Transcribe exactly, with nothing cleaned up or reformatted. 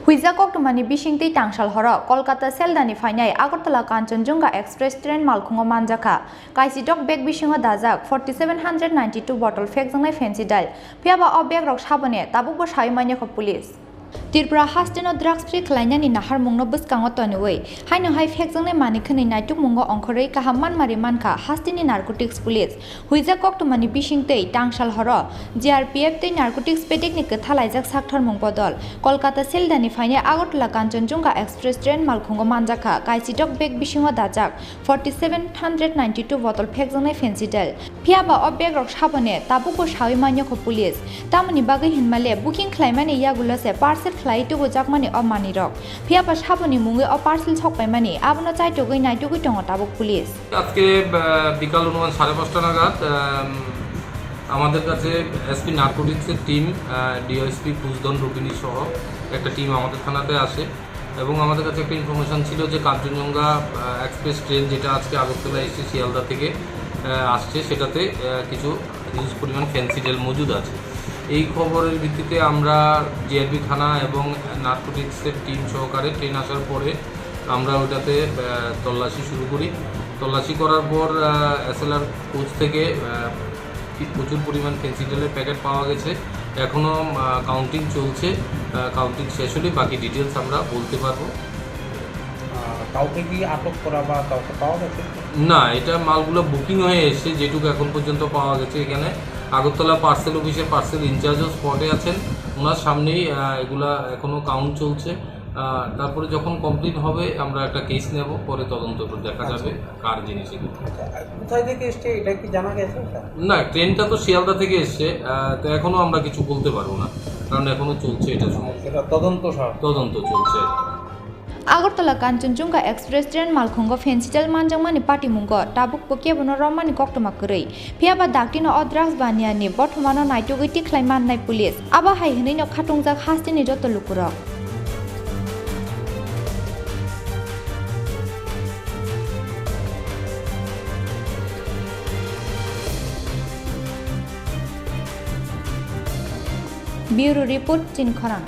Huijak koktwmani bisingtwi tangsal horo Kolkata Seldani phainai Agartala Kanchanjunga Express train malkhungo manjakha. Kaisijok bag bisingo dajak forty seven hundred ninety two bottle phekjaknai Phensedyl. Phiyaba o bag rok saboni tabukbo sawi manyakho police. Tripura hasteno drugs free khlainani naharmungno bwskango toniwi, haino hai phekjaknai manwi khwnwi naitukmungo ongkhorwi kaham manmari mankha hasteni narcotics police. Huijak koktwmani bisingtwi tangsal horo G R P F tei narcotics bedekni kwtha laijak saktharmung bodol Kolkata Seldani phainai Agartala Kanchanjunga Express train malkhungo manjakha, kaisijok bag bisingo dajak forty seven hundred ninety two bottle phekjaknai Phensedyl. Phiyaba o bag rok saboni tabukbo sawi manyakho police. Tamoni bagwi hinmale booking khlaimani yagulo se parcel khlai tubujakmani o manwirok. Phiyaba saboni mungwi o parcel sokpaimani abono chaitugwi naitugwi tongo tabuk police. আজকে, আহ, বিকাল অনুমান সাড়ে পাঁচটা নাগাদ, আম, আমাদের কাছে এসপি নার্কোটিক্সের টিম, আহ, ডিওএসপি খুশধন রুবিনী সহ একটা টিম আমাদের থানাতে আসে এবং আমাদের কাছে একটা ইনফরমেশন ছিল যে কাঞ্চনজঙ্ঘা, আহ, এক্সপ্রেস ট্রেন যেটা আজকে আগরতলা এসছে শিয়ালদা থেকে, আহ, আসছে, সেটাতে, আহ, কিছু হিউজ পরিমাণ ফেন্সিডিল মজুদ আছে। এই খবরের ভিত্তিতে আমরা জিআরপি থানা এবং নার্কোটিক্সের টিম সহকারে ট্রেন আসার পরে আমরা ওটাতে, আহ, তল্লাশি শুরু করি। তল্লাশি করার পর, আহ, এসএলআর কোচ থেকে, আহ, কি প্রচুর পরিমাণ ফেন্সিডিলের প্যাকেট পাওয়া গেছে। এখনও, আহ, কাউন্টিং চলছে। আহ, কাউন্টিং শেষ হলে বাকি ডিটেলস আমরা বলতে পারবো। আহ, কাউকে কি আটক করা বা কাউকে পাওয়া গেছে? না, এটা মালগুলো বুকিং হয়ে এসছে, যেটুকু এখন পর্যন্ত পাওয়া গেছে। এখানে আগরতলা পার্সেল অফিসের পার্সেল ইনচার্জও স্পটে আছেন, ওনার সামনেই, আহ, এগুলা এখনো কাউন্ট চলছে। আহ, তারপরে যখন কমপ্লিট হবে, আমরা একটা কেস নেব, পরে তদন্ত করে দেখা যাবে আচ্ছা। কার জিনিস এগুলো। আচ্ছা, আর কোথায় থেকে এসছে, এটা কি জানা গেছে, স্যার? না, ট্রেনটা তো শিয়ালদা থেকে এসছে, আহ, তো এখনো আমরা কিছু বলতে পারবো না, কারণ এখনো চলছে এটা শুনানি। এটা তদন্ত, স্যার। তদন্ত চলছে। Agartala Kanchanjunga Express train malkhungo Phensedyl manjakmani patimungo tabukbo kebono romani koktwma kwrwi. Phiyaba daktino o drugs baniyani bothomano naitugwi tikhlai mannai police. Abo hai hwnwino khatungjak hasteni joto lukurok. Bureau Report, Chini Khorang.